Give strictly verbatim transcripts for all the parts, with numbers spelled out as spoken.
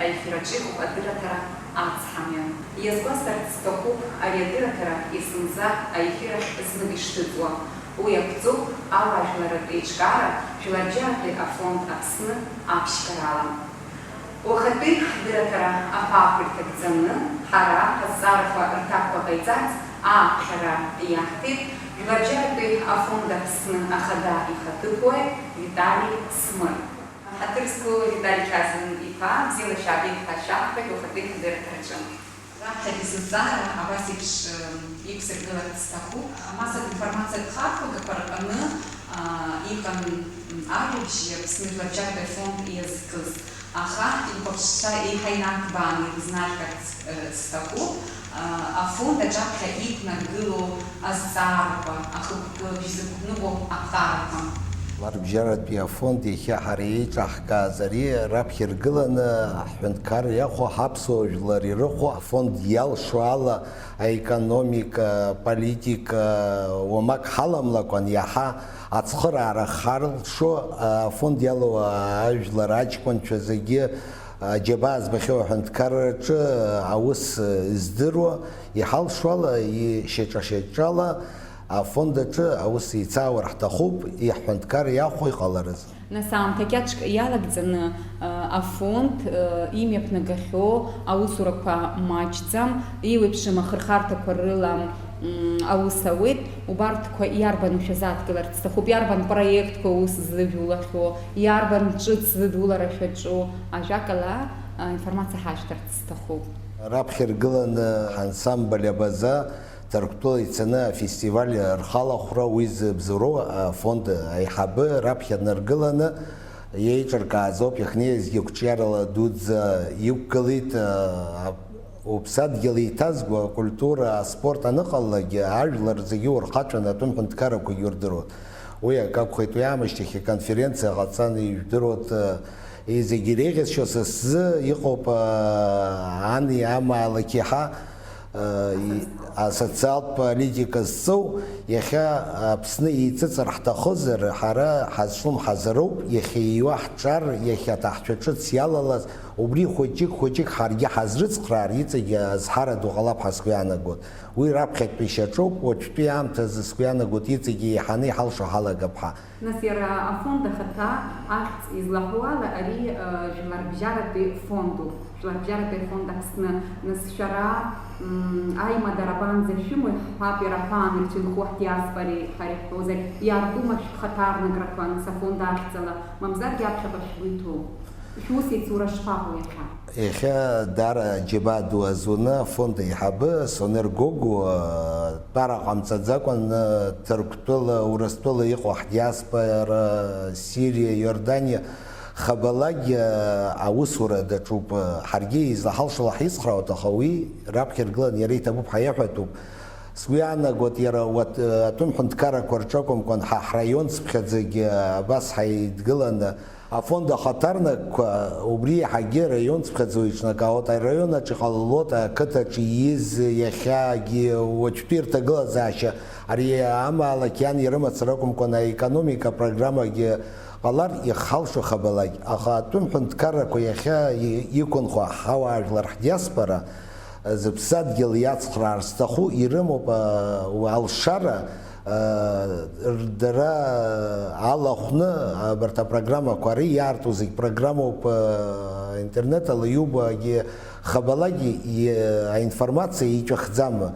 Аефир аҿы иҟоуп адырраҭара Ацҳамҩа. Иазгәасҭарц сҭахуп, ари адырраҭара есымза аефир ахь знык ишҭыҵуа. Уи ақәҵоуп ауаажәларратә еиҿкаара Жәларбжьаратәи афонд Аԥсны аԥшьгарала. Уахатәи ҳдырраҭара аԥаақәа ирҭагӡаны, ҳара ҳазҵаарақәа рҭакқәа ҟаиҵарц ааԥхьара иаҳҭеит Жәларбжьаратәи афонд Аԥсны ахада ихаҭыԥуаҩ Витали Смыр. Ҳаҭыр зқәу Витали Хьазан-иԥа, бзиала шәаабеит ҳәа шәаҳҳәеит уахатәи ҳдырраҭараҿы. Раԥхьатәи сызҵаара абас еиԥш, ы, иқәсыргыларц сҭахуп. Амассатә информациатә хархәагақәа рҟны, а, иҟан, м, ажәабжь Аԥсны Жәларбжьаратәи афонд иазкыз. Аха импахьшьцәа еиҳа инарҭбааны ирызнарҳәарц, ы, сҭахуп. А, афонд аҿаԥхьа иқәнаргылоу азҵаарақәа, ахықәкы, шәзықәныҟәо аԥҟарақәа. Жәларбжьаратәи афонд иахьа ҳара еиҿаҳкааз ари раԥхьа иргыланы ҳҳәынҭқарра иахәо, ҳаԥсуа жәлар ирыхәо, афонд иалшо ала аекономика, аполитика уамак ҳаламлакәан иаҳа ацхыраара ҳалшо, афонд иалоу ажәлар аҷкәынцәа зегьы аџьабаа збахьоу аҳәынҭқарраҿы аус здыруа, иҳалшо ала, ишьаҿа-шьаҿала афонд аҿы аус еицаауар ҳҭахуп, иаҳҳәынҭқарра иахәо иҟаларыз. Нас аамҭа кьаҿк иалагӡаны, а, афонд, а, имҩаԥнагахьоу аусурақәа маҷӡам, еиуеиԥшым ахырхарҭақәа рыла, м, аус ауеит. Убарҭқәа иарбану шәазааҭгыларц сҭахуп, иарбан проектқәа ус зыжәулахьоу, иарбан ҿыц зыдулара шәаҿу, ажәакала, а, информациа ҳашәҭарц сҭахуп. Раԥхьа иргыланы ҳансамбль Абаза Ҭырқәтәыла ицаны афестиваль рхалахәра уи зыбзоуроу афонд аиҳабы раԥхьа днаргыланы иеиҿыркааз ауп иахьнеизгьы қәҿиарала дуӡӡа иқәгылеит, а, уԥсадгьыл еиҭазго акультура, аспорт аныҟалалакгьы ажәлар зегьы урхаҵәан атәым ҳәынҭқаррақәагьы урдыруан. Уи акы акәхеит, уи аамышьҭахь аконференциа ҟаҵан, ижәдыруеит, а, зегьы иреиӷьасшьо са сзы иҟоуп, а, ани амаалықь иаҳа, асоциалтә политика зҵоу, иахьа Аԥсны еиҵыҵыр ҳҭахызар, ҳара ҳазҿлымҳазароуп, иахьа ииуа ҳҿар, иахьа аҭаҳцәа ҿыц иалалаз, убри хәыҷык-хәыҷык ҳаргьы ҳазрыцхраар, иҵегьы азҳара ду ҟалап ҳәа сгәы иаанагоит. Уи раԥхьатәи шьаҿоуп, уаҵәтәи аамҭазы сгәы иаанагоит, иҵегьы еиҳаны иҳалшо ҳалагап ҳәа. Нас иара афонд ахаҭа ахьӡ излаҳәо ала, ари, э, жәларбжьаратәи фондуп, Жәларбжьаратәи афонд Аԥсны. Нас шәара, м, аимадара абанӡа шәымоу, иаҳҳәап, иара аҳәаанырцә инхо ҳдиаспореи ҳареи ҳҳәозар, иаркума шәхаҭарнакрақәа, нас, афонд ахьӡала, мамзаргьы аԥхьаҟа шәгәы иҭоу? Шәус еицура шԥаҟоу иахьа? Иахьа даара џьабаа ду азуны афонд аиҳабы Сонер Гогәуа, тәара ҟамҵаӡакәан, Ҭырқәтәыла, Урыстәыла иҟоу ҳдиаспора, Сириа, Иорданиа, хабалагь аусура даҿуп. Ҳаргьы излаҳалшо ҳицхраауеит, аха уи раԥхьа иргыланы иара иҭабуп ҳәа иаҳәатәуп. Сгәы иаанагоит, иара уат-, атәым ҳәынҭқаррақәа рҿы акәымкәан, ҳа ҳраион цыԥхьаӡагьы абас ҳаидгыланы, афонд ахаҭарнакқәа убри иаҳагьы араион цыԥхьаӡа еиҿнакаауеит, араион аҿы иҟалалоит, ақыҭаҿы ииз иахьагьы уаҵәтәи рҭагылазаашьа, ари амаалықь иан ирымацара акәымкәан, аекономика апрограммагьы ҟалар ихалшо хабалагь, аха атәым ҳәынҭқаррақәа иахьа и-, иқәынхо ҳауаажәлар ҳдиаспора, зыԥсадгьыл иацхраар зҭаху ирымоуп, а, уа алшара, а, р-, дара алахәны абарҭ апрограммақәа, ари иаарту зегь программоуп, а, интернет ала иубогьы хабалагьы и-, аинформациа иҵәахӡам.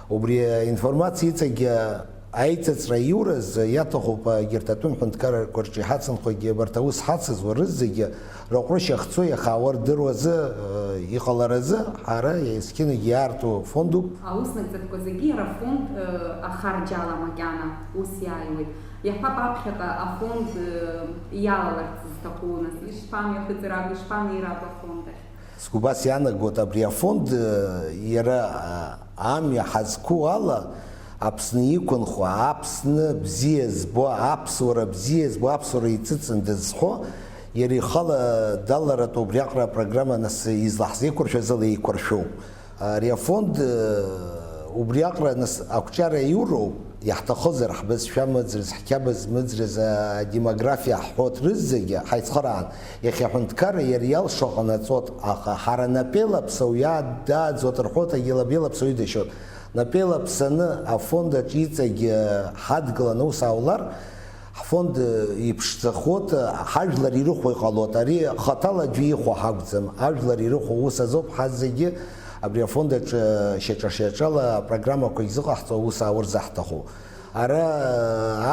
Убри аинформациа иҵегь, а, аиҵыҵра аиуразы иаҭахуп, а, егьырҭ атәым ҳәынҭқаррақәа рҿы иҳацынхогьы абарҭ аус ҳацызуа рызегьы рыҟәрышь ахьцо иахаауа рдыруазы, э, иҟаларазы, ҳара есқьынагь иаарту фондуп. Аус нагӡатәқәа зегьы иара афонд, э, ахарџьала макьана ус иааиуеит. Иаҳҳәап, аԥхьаҟа афонд, э, иалаларц зҭаху, нас, ишԥамҩахыҵыр акәу, ишԥанеир акәу афонд ахь? Сгәы убас иаанагоит, абри афонд, э, иара, а, амҩа ҳазқәу ала, Аԥсны иқәынхо, Аԥсны бзиа збо, аԥсуара бзиа збо, аԥсуара иҵыҵын дызҳәо, иара ихала даларатәы убриаҟара апрограмма нас излаҳзеиқәыршәаз ала еиқәыршәоуп. Ари афонд, э, убриаҟара нас ақәҿиара иуроуп, Иаҳҭахызар, ҳбызшәа мыӡрыз, ҳқьабз мыӡрыз, адемографиа ҳҳәоит, рызегьы ҳаицхыраан, иахьа аҳәынҭқарра иара иалшо ҟанаҵоит, аха ҳара напеилаԥсоу иааддааӡоит рҳәоит, агьалабеилаԥсоу идашьоит. Напеилаԥсаны афонд аҿы иҵегь ҳадгыланы аус аулар, ҳфонд иԥшӡахоит, ҳажәлар ирыхәо иҟалоит. Ари хаҭала аӡәы ихәо ҳакәӡам, ажәлар ирыхәо ус азоуп, ҳазегьы абри афонд аҿы шьаҿа-шьаҿала апрограммақәа изыҟаҳҵо аус аурзар ҳҭахуп. Ара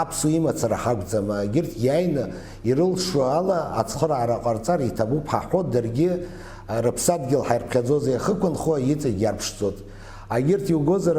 аԥсуа имацара ҳакәӡам, егьырҭ иааины ирылшо ала ацхыраара ҟарҵар иҭабуп ҳәа ҳҳәоит, даргьы рыԥсадгьыл ҳаирԥхьаӡозар иахықәынхо иҵегь иарԥшӡоит. Егьырҭ иугозар,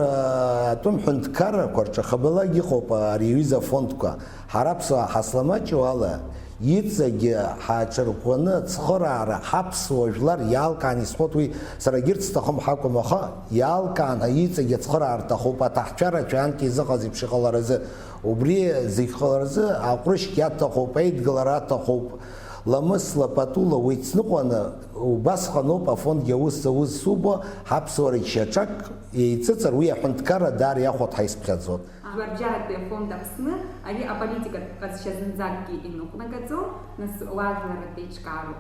атәым ҳәынҭқаррақәа рҿы хабалак иҟоуп ари аҩыза афондқәа. Ҳара аԥсуаа ҳасламаҷу ала, иҵегьы ҳаҽырӷәӷәаны ацхыраара ҳаԥсуа жәлар иалкаан исҳәоит, уи сара егьырҭ сҭахым ҳакәым, аха иалкаан иҵегьы ацхыраара рҭахуп, аҭаҳцәарацәа анкьа изыҟаз еиԥш иҟаларазы, убри зегь ҟаларазы аҟәрышьгьы аҭахуп, аидгылара аҭахуп, ламысла, патула уеицныҟәаны, убасҟаноуп афондгьы аус зауз субо, ҳаԥсуарагь шьаҿак еиҵыҵыр, уи аҳәынҭқарра даара иахәоит ҳәа исԥхьаӡоит. Жәларбжьаратәи афонд Аԥсны ари аполитикатә ҟазшьа зынӡакгьы иныҟәнагаӡом, нас уажәларратә еиҿкаароуп.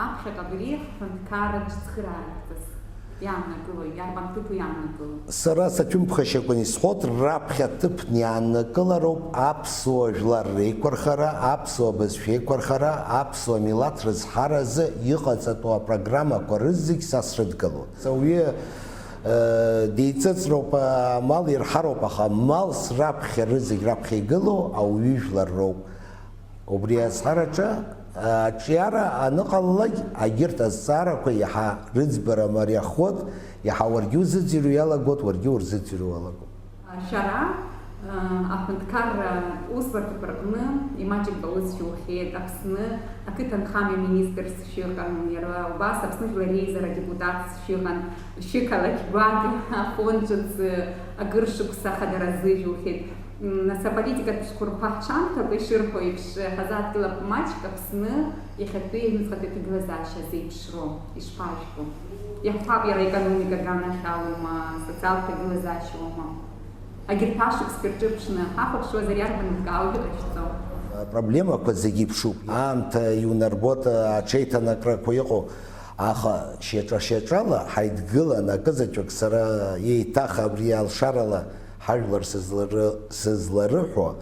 Аԥхьаҟа абри ҳҳәынҭқарраҿ цхыраараҵас иааннакылои, иарбан ҭыԥу иааннакыло? Сара сацәымԥхашьакәан исҳәоит, раԥхьа ҭыԥны иааннакылароуп аԥсуа жәлар реиқәырхара, аԥсуа бызшәа еиқәырхара, аԥсуа милаҭ рызҳаразы иҟаҵатәу апрограммақәа рызегь са срыдгылоит. Ауаҩы Деиҵыҵроуп, амал ирҳароуп, аха малс раԥхьа, рызегь раԥхьа игылоу ауаҩы ижәлар роуп. Убри азҳараҿы аҿиара аныҟалалак, агьырҭ азҵаарақәа иаҳа рыӡбара мариахоит, иаҳа уаргьы узыӡырҩ иалагоит, уаргьы урзыӡырҩ уалагоит. Шәара, аҳәынҭқарра усбарҭақәа рҟны имаҷымкәа аус шәухьеит, Аԥсны ақыҭанхамҩа министрс шәыҟан, иара убас Аԥсны Жәлар Реизара адепутатс шәыҟан, шәықалақь гәакьа афонд ҿыц акыр шықәса ахадара азыжәухьеит. Нас аполитикатә цәқәырԥа ҳҽамҭакәа ишырҳәо еиԥш, ҳазааҭгылап маҷк Аԥсны иахьатәи аҩныҵҟатәи аҭагылазаашьа зеиԥшроу. Ишԥажәбо? Иаҳҳәап, иара аекономика аганахьалоума, асоциалтә ҭагылазаашьоума? Агьырҭ ашықәсқәа рҿы ԥшны ҳахәаԥшуазар, иарбан еилкаау ҳәа ҟашәҵо? Апроблемақәа зегьы иԥшуп. Аамҭа иунарбоит аҽеиҭанакрақәа иҟоу, аха шьаҿа-шьаҿала ҳаидгылан акызаҵәык сара еиҭах абри алшарала ҳажәлар сызлары-, сызларыҳәо,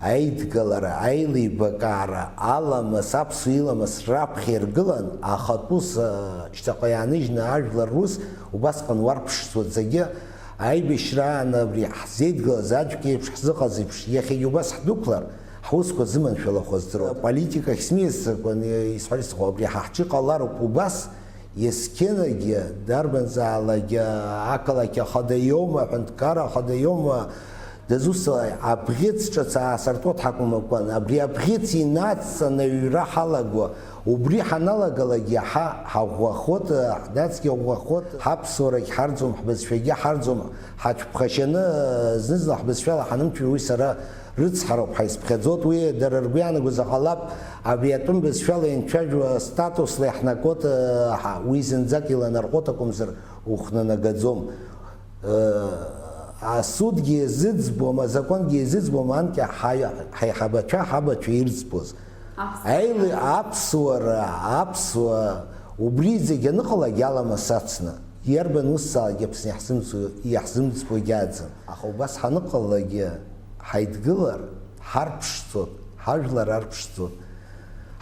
аидгылара, аилибакаара, аламыс, аԥсуа иламыс раԥхьа иргылан, ахатә ус, а, шьҭахьҟа иааныжьны ажәлар рус убасҟан уарԥшӡоит зегьы, аибашьраан абри ҳзеидгылаз аӡәк еиԥш ҳзыҟаз еиԥш, иахьагьы убас ҳдәықәлар, ҳусқәа зыманшәалахо здыруа. Аполитикахь смиасӡакәан, исҳәар исҭаху, абри ҳа ҳҿы иҟалароуп убас, есқьынагьы, дарбанзаалакгьы ақалақь ахада иоума, аҳәынҭқарра ахада иоума, дызусҭазаалак, абӷьыц ҿыц аасыртуа дҳақәымлакәан, абри абӷьыц инадҵаны аҩра ҳалаго, убри ҳаналагалак иаҳа ҳаӷәӷәахоит, ҳнацгьы ӷәӷәахоит, ҳаԥсуарагь ҳарӡуам, ҳбызшәагьы ҳарӡуам, ҳацәԥхашьаны, зны-зынла ҳбызшәала ҳанымчу, уи сара рыцҳароуп ҳәа исԥхьаӡоит, уи дара ргәы иаанагозар ҟалап, абри атәым бызшәала ианцәажәо астатусла иаҳнакуеит, ҳа, уи зынӡак иланарҟәуеит акәымзар ухәнанагаӡом. Асудгьы иазыӡбом, азакәангьы иазыӡбом анкьа ҳаи-, ҳаиҳабацәа, ҳабацәа ирӡбоз. Аԥсуа. Аили-, аԥсуара, аԥсуа, убри зегь аныҟалак иаламыс ацны, иарбан усзаалак Аԥсны иаҳзымцо-, иаҳзымӡбо егьааӡам. Аха убас ҳаныҟалалакгьы, ҳаидгылар, ҳарԥшӡоит, ҳажәлар арԥшӡоит,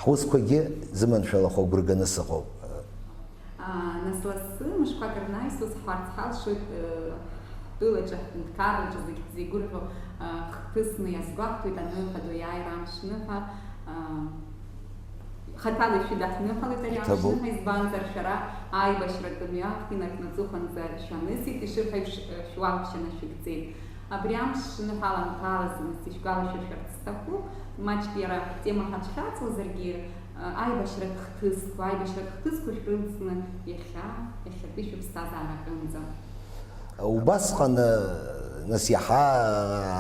ҳусқәагьы зыманшәалахо агәра ганы сыҟоуп. Нас лассы мышқәак рнаҩс ус ҳҳәарц ҳалшоит, ҳтәылаҿы, ҳҳәынҭқарраҿы зегь ҳзеигәырӷьо, хҭысны иазгәаҳҭоит аныҳәа ду иааира амш ныҳәа, хаҭала ишәыдаҳныҳәалеит ари амш ныҳәа, избанзар шәара аибашьратәы мҩа инаркны аҵыхәанӡа шәанысит, ишырҳәо еиԥш, шәуалԥшьа нашәыгӡеит. Абри амш ныҳәа аламҭалазы нас ишәгәалашәыршәарц сҭахуп, маҷк иара ҳтема ҳацәхьаҵуазаргьы, аибашьратә хҭысқәа, аибашьратә хҭысқәа шәрылҵны иахьа, иахьатәи шәыԥсҭазаара аҟынӡа. Убасҟан, нас иаҳа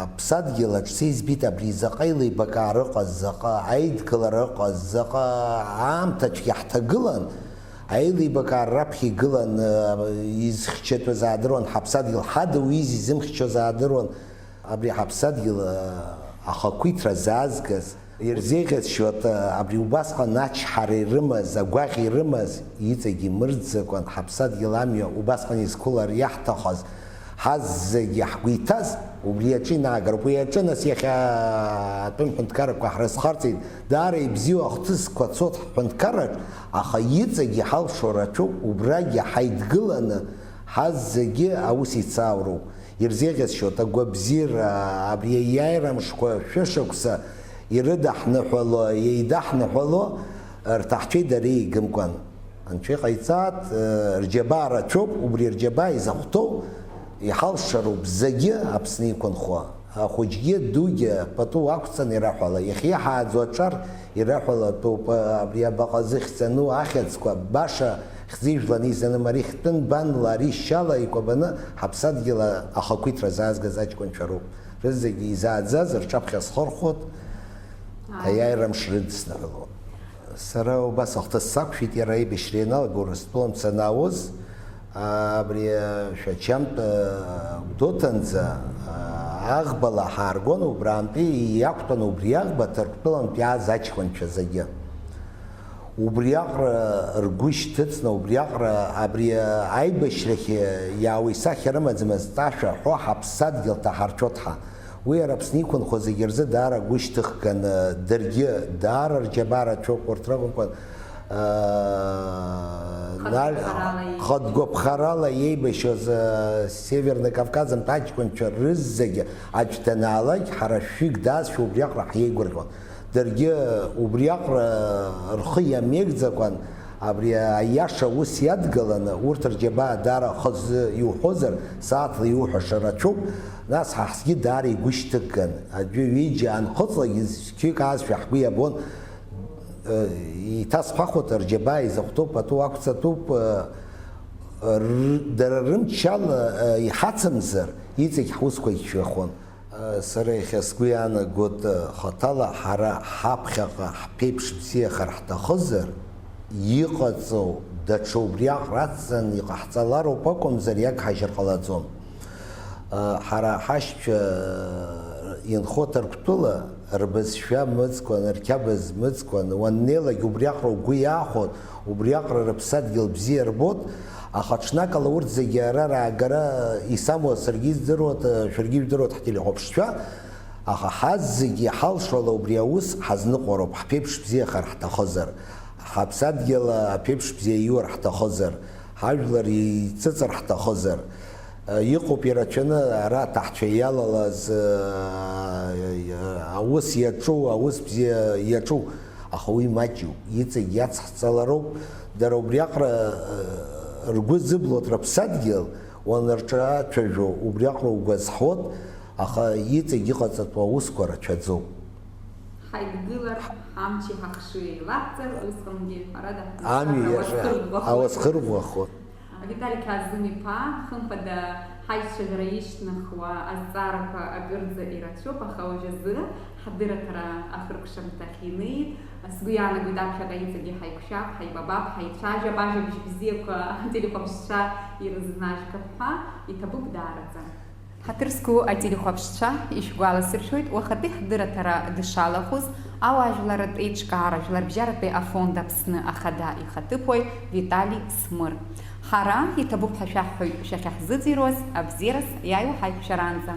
аԥсадгьыл аҿы сеизбеит абри заҟа еилибакаара ыҟаз, заҟа аидгылара ыҟаз, заҟа аамҭацәгьа ҳҭагылан, аилибакаара раԥхьа игылан, изхьчатәыз аадыруан, ҳаԥсадгьыл ҳада уи изымхьчоз аадыруан. Абри ҳаԥсадгьыл ахақәиҭра заазгаз ирзеиӷьасшьоит, абри убасҟан ачҳара ирымаз, агәаӷь ирымаз, иҵегь имырӡакәан ҳаԥсадгьыл амҩа убасҟан изқәылар иаҳҭахыз, ҳазегьы ҳгәы иҭаз убри аҿы инаагароуп. Уи аҿы, нас, иахьа атәым ҳәынҭқаррақәа ҳрызхарҵеит, даара ибзиоу ахҭысқәа цоит ҳҳәынҭқарраҿ, аха иҵегь иҳалшо рацәоуп, убрагьы ҳаидгыланы ҳазегьы аус еицаауроуп. Ирзеиӷьасшьоит агәабзиара, абри аиааира мшқәа шәышықәса ирыдаҳныҳәало, еидаҳныҳәало рҭаҳцәеи дареи еигымкәан. Анцәа иҟаиҵааит, рџьабаа рацәоуп, убри рџьабаа изахәҭоу иҳалшароуп зегьы Аԥсны иқәынхо. Ахәыҷгьы, дугьы пату ақәҵаны ираҳәала, иахьиаҳааӡо аҿар ираҳәалатәуп, абри абаҟа зыхьӡ ану ахьӡқәа баша хьӡыжәланы изанымари хьтәы нбанла ари шьала икәабаны ҳаԥсадгьыл ахақәиҭра заазгаз аҷкәынцәа роуп. Рызегьы изааӡаз рҿаԥхьа схырхәоит, аиааира мш рыдысныҳәалоит. Сара убас ахҭыс сақәшәеит, иара аибашьра ианалага Урыстәылантә санаауаз, абри Шәачантә Гәдоуҭанӡа аӷбала ҳааргон, убраантәи иақәтәан убри аӷба Ҭырқәтәылантә иааз аҷкәынцәа зегьы. Убриаҟара ргәы шьҭыҵны, убриаҟара абри аибашьрахь иаауа исахьа рымаӡамызт ашәа ҳәо ҳаԥсадгьыл ҭаҳарцәоит ҳәа. Уи иара Аԥсны иқәынхо зегьы рзы даара агәы шьҭыхган, даргьы даара рџьабаа рацәоуп урҭ ракәымкәан, хатәгәаԥхарала иеибашьуаз Северный Кавказынтә аҷкәынцәа рызегьы аӡә данаалак, ҳара шәҩык даазшәа убриаҟара ҳиеигәырӷьон. Даргьы убриаҟара рхы иамеигӡакәан, абри аиаша ус иадгаланы, урҭ рџьабаа даара хазы иуҳәозар, сааҭла иуҳәаша рацәоуп, нас ҳахьгьы даара игәы шьҭыгган. Аӡәы ҩыџьа анхыҵлак, зқьҩык аазшәа ҳгәы иабон, еиҭасҳәахуеит, рџьабаа изахәҭоу пату ақәҵатәуп, дара рымчала иҳацымзар, иҵегь ҳусқәа иччахон. Сара иахьа сгәы иаанагоит, хаҭала ҳара ҳаԥхьаҟа ҳԥеиԥш бзиахар ҳҭахызар, иҟаҵоу даҽа убриаҟара ацҵаны иҟаҳҵалароуп акәымзар, иагҳажьыр ҟалаӡом. Ҳара ҳашьцәа инхо Ҭырқәтәыла рбызшәа мыӡкәан, рқьабз мыӡкәан, уаннеилак убриаҟара угәы иаахәоит, убриаҟара рыԥсадгьыл бзиа рбоит, аха ҽнакала урҭ зегьы ара раагара исамуа саргьы издыруеит, шәаргьы ижәдыруеит ҳтелехәаԥшцәа, аха ҳазегьы иҳалшола убри аус ҳазныҟәароуп, ҳԥеиԥш бзиахар ҳҭахызар, ҳаԥсадгьыл аԥеиԥш бзиа иуар ҳҭахызар, ҳажәлар еицыҵыр ҳҭахызар, Иҟоуп ирацәаны ара аҭаҳцәа иалалаз, аус иаҿу, аус бзиа иаҿу, аха уи маҷҩуп, иҵегь иацҳҵалароуп, дара убриаҟара ргәы зыблоит рыԥсадгьыл, уанырҿацәажәо убриаҟара угәазҳуеит, аха иҵегь иҟаҵатәу аусқәа рацәаӡоуп. Ҳаидгылар, ҳамчи ҳахшыҩи еилаҳҵар, усҟангьы, ҳәарада, Амҩа иаҿа ауасхыр ӷәӷәахоит. Витали Кьазым-иԥа, хымԥада, ҳаицәажәара ишьҭнахуа азҵаарақәа акырӡа ирацәоуп, аха уажәазы ҳдырраҭара ахыркәшамҭахь инеит. Сгәы иаанагоит, аԥхьаҟа иҵегьы ҳаиқәшәап, ҳаибабап, ҳаицәажәап, ажәабжь бзиақәа ателехәаԥшцәа ирызнажьгап ҳәа иҭабуп даараӡа. Ҳаҭыр зқәу ателехәаԥшцәа, ишәгәаласыршәоит, уахатәи ҳдырраҭара дшалахәыз, ауаажәларратә еиҿкаара жәларбжьаратәи афонд Аԥсны ахада ихаҭыԥуаҩ Витали Смыр. Ҳара, иҭабуп ҳәа шәаҳҳәоит шәахьаҳзыӡырҩуаз, абзиараз иааиуа ҳаиқәшәараанӡа.